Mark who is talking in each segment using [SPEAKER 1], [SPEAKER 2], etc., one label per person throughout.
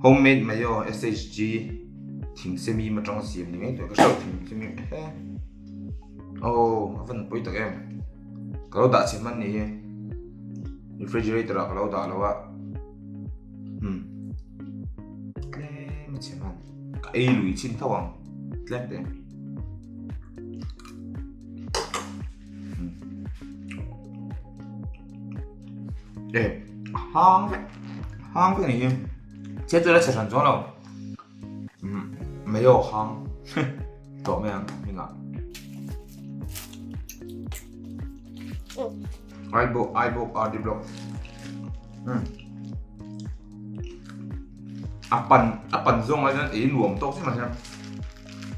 [SPEAKER 1] Homemade mayo SHG thingsemi atanga siam ni ngei tur ka hre lo thingsemi he aw a van pawi tak em ka lo dah chhe hman ni hi refrigerator ah ka lo dah lo a hmm tlem a chhe hman ka ei lui chin tho ang tlem te. E hang vek hang vek ni hi che chu la che hran chuang lo mayo hang tawh mai ang hmingah Aibawk Aibawk RD Block a pan a pan zawng lai chuan ei nuam tawk chiah mai hian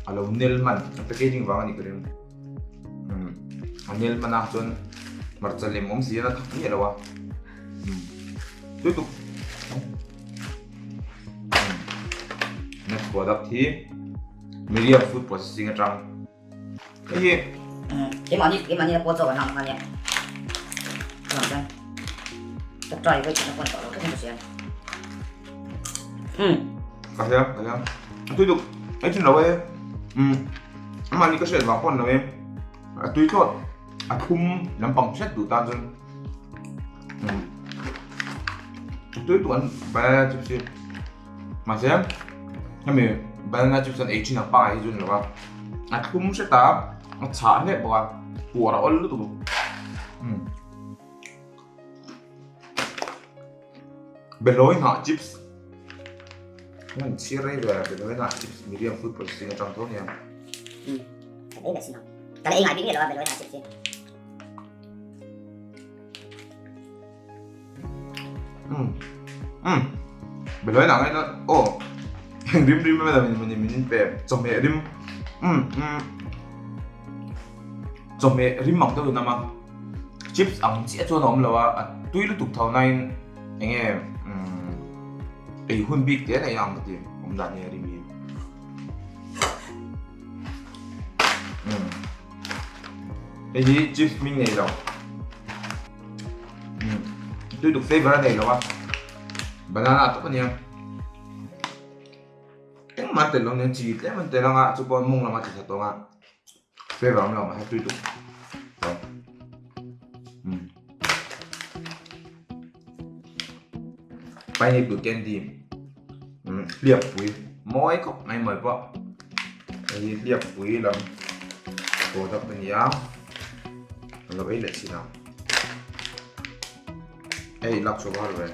[SPEAKER 1] a lo nel hman a packaging vang a nih ka ring. A nel hman a chuan hmarcha lem awm si hian a thak miah lo a tui tuk next product hi Miriam food processing atang hei hi
[SPEAKER 2] keimahni keimahni na pawh chaw kan hlang kha nia chuvang chuan ka try ve tihna pawh ni tawh lo tlat in ka hria
[SPEAKER 1] ka hria ka hria tui tuk ei thin lo e Amah ni ka hriat vang pawh ni lo e, a tui thlawt, a thlum lampang hret duh tan chuan a tui tuk an banana chips hi mahse hemi banana chips an ei thin ang pangai hi chu ni lo a, a thlum hret a, a chhah hlek bawk a, puar a awl lutuk. Behlawi hnah chips Hman chhir rei ve behlawi hnah chips Miriam food processing atang tho nia.
[SPEAKER 2] Ka ei leh sin ang. Ka la ei ngai bik miah lo a behlawi hnah chips hi.
[SPEAKER 1] Behlawi hnah ngaina aw eng rim rim emaw min min pe chawhmeh rim chawhmeh rim ang deuh in awm a. Chips ang chiah chuan a awm lo a, a tui lutuk tho nain eng nge ei hun bik te nei ang ka ti awm dan hi a rim hi. Hei hi chips hming nei lo. Tui tuk flavor a nei lo a, banana tawp a nia. Engmah an telh lo nia chi tlem an telh ang a, chu pawh mawng lam a tla thla tawh ang a. Flavor awm lo mahse tui tuk. Pineapple candy hliap pui mawi khawp mai mawi pawh hei hi hliap pui lam product a ni a ka lo ei leh thin ang hei lak chhuak har ve.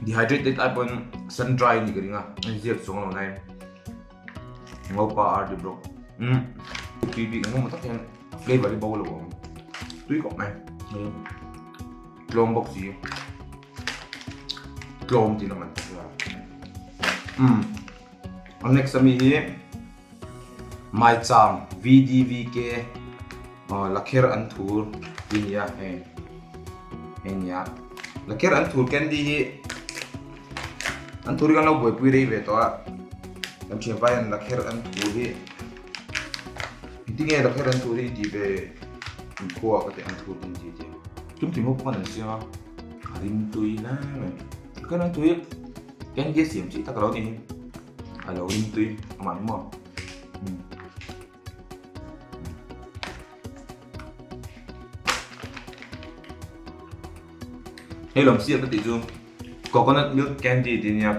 [SPEAKER 1] Dehydrated ai pawn sun dry ni ka ring a an ziak chuang lo nai ngopa RD bro um tui bik engemaw tak hian flavor hi bo lo awm tui khawp mai tlawm bawk si tlawm tih lam an ti a um a next ami hi maichang VDVK Lakher an thur ti nia hei hei nia Lakher an thur candy hi an thur hi kan lo buaipui rei ve tawh a kan thianpa hian Lakher an thur hi engtin nge Lakher an thur hi tih ve inkhua ka tih an thur kan ti tih tum thim ho pawh khan an siam a a rim tui hle mai Lakher an thur hi candy a siam chi tak a lo ni hi a lo rim tui amah hi maw. Hei lawm siam ka tih chu coconut milk candy tih ania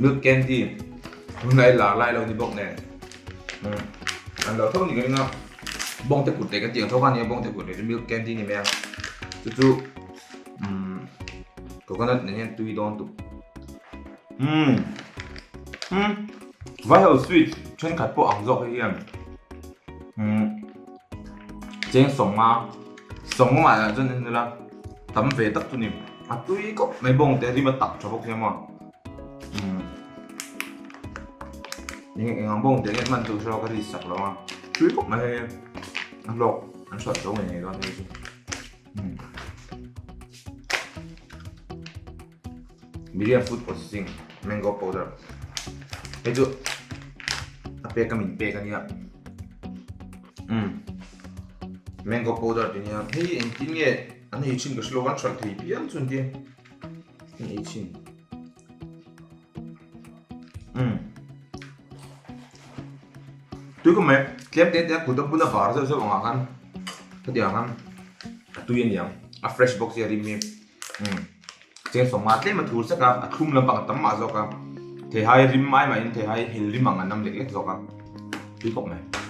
[SPEAKER 1] milk candy tunah hi lar lai lo ni bawk nen an lo tho ni ka ring a bawngte kut leh kan tih ang tho kha ania bawngte kut leh chu milk candy ni mai a chu chu coconut nen hian tui dawn tuk umm umm. Vaiho sweet thenkhat pawh ang zawk hei hian cheng sawnga sawnga ah chuan en ila tam ve tak chu ni a tui khawp mai bawng te rim a tak tha bawk sia maw eng eng ang bawng te nge hman chu hre lo ka ri sak lo a tui khawp mai hei a hlawk an hruat zo ngei ngei dawn hei chu. Miriam food processing mango powder hei chu a pek a min pek ania um mango powder ti nia hei engtin nge. An ei thin ka hre lo an hralh thei piang chu an tia an ei thin. Umm. Tui ka mai tlem te te a kut a bula bar zeuh zeuh angah khan khatiang khan a tui a niang a fresh bawk sia rim hi. Umm. Cheng sawma tlem a thur sek a, a thlum lampang a tam mah zawk a, theihai rim mai maiin theihai hel rim ang a nam lek lek zawk a, tui khawp mai.